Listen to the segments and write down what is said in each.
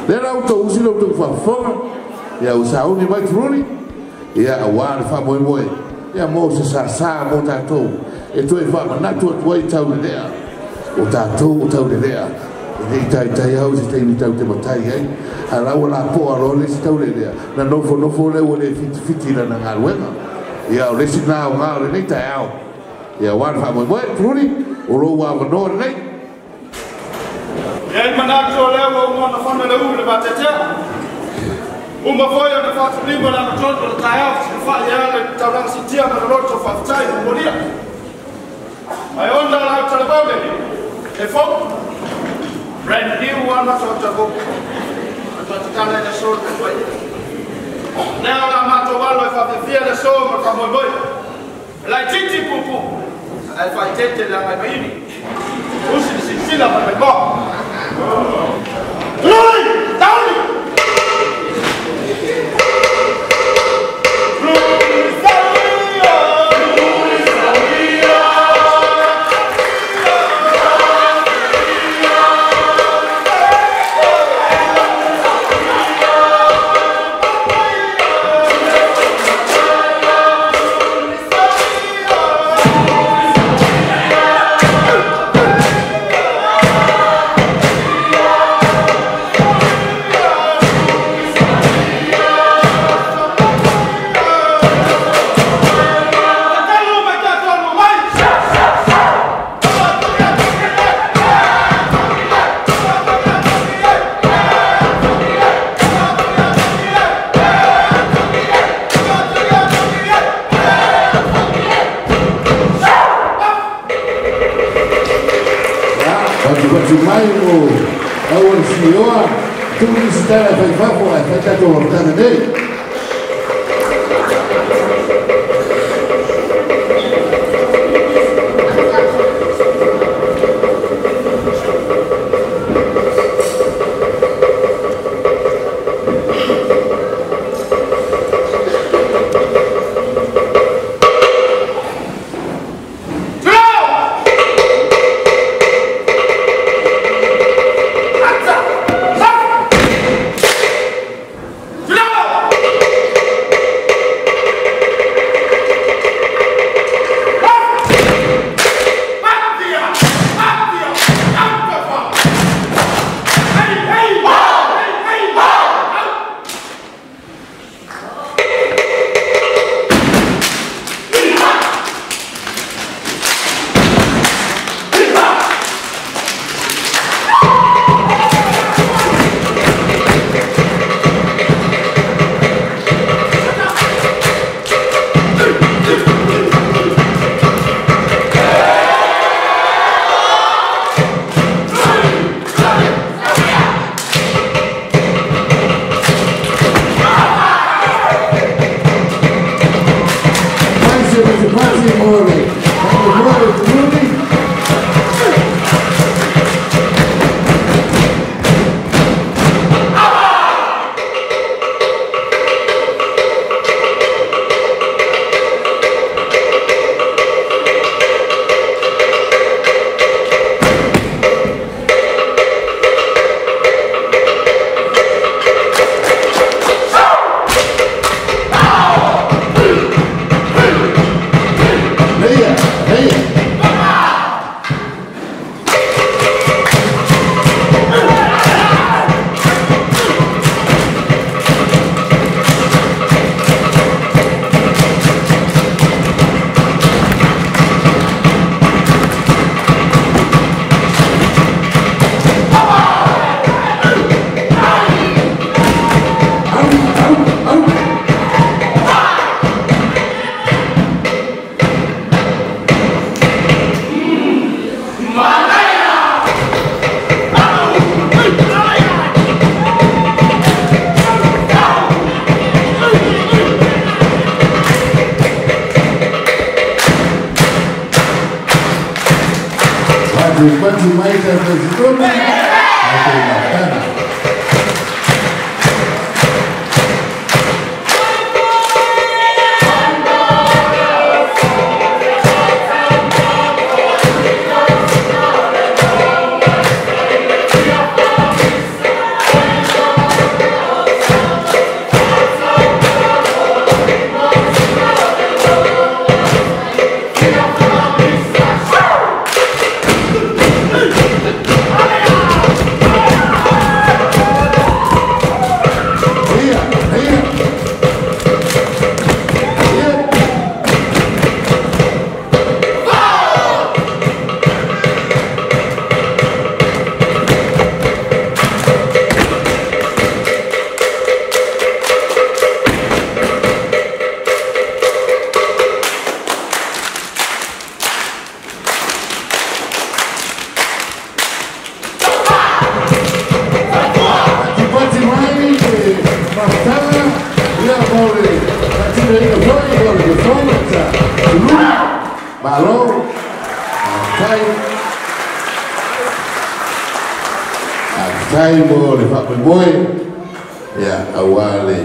Lea la outou usi la outou faafofoga, ia ua sauni mai Turuli, ia auā le faamoemoe, ia mo se sasā mo tatou, e toe faamanatu atu ai taulelea, o tatou o taulelea, e le i taitai au se taimi tau te matai ai, a la ua lapoa loa le isi taulelea, na nofonofo lea ua le fitifiti lana galuega. Ia o le isi lena aoga o lenei taeao, ia auā le faamoemoe, Turuli, o lou avanoa lenei. E ai manatu o lea ua uma ona fono le ulu le vateatea. Uma foi ona faatulima le agatonu o le taeao fesilafai e ala i le taulaga siitia ma le loto faafetai momolia. Ae ona o le autalavou lenei, e fou, brand new lava matou autalavou. Matou tatala i le aso le tapuaiga. Lea o le a matou alo e faafiafia le aso ma le faamoemoe. E laitiiti puupuu, ae faaeteete le agai Usi le silasila ma le maimoa. Tului! Tauli! Patupatu mai mo au o le sioa, tuu nisi tala e faifafo ae fai tatou amataga nei. Patupatu mai tatou totonu, tatou mafutaga. Faafetai mo le faamoemoe ia auā le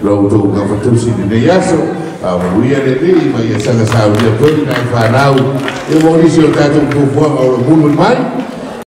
lo outou gafatausi i lenei aso. Faamanuia le Alii ma ia saga saunia foi nai fanau ia mo nisi o tatou fuafuaga o lo mulimuli mai.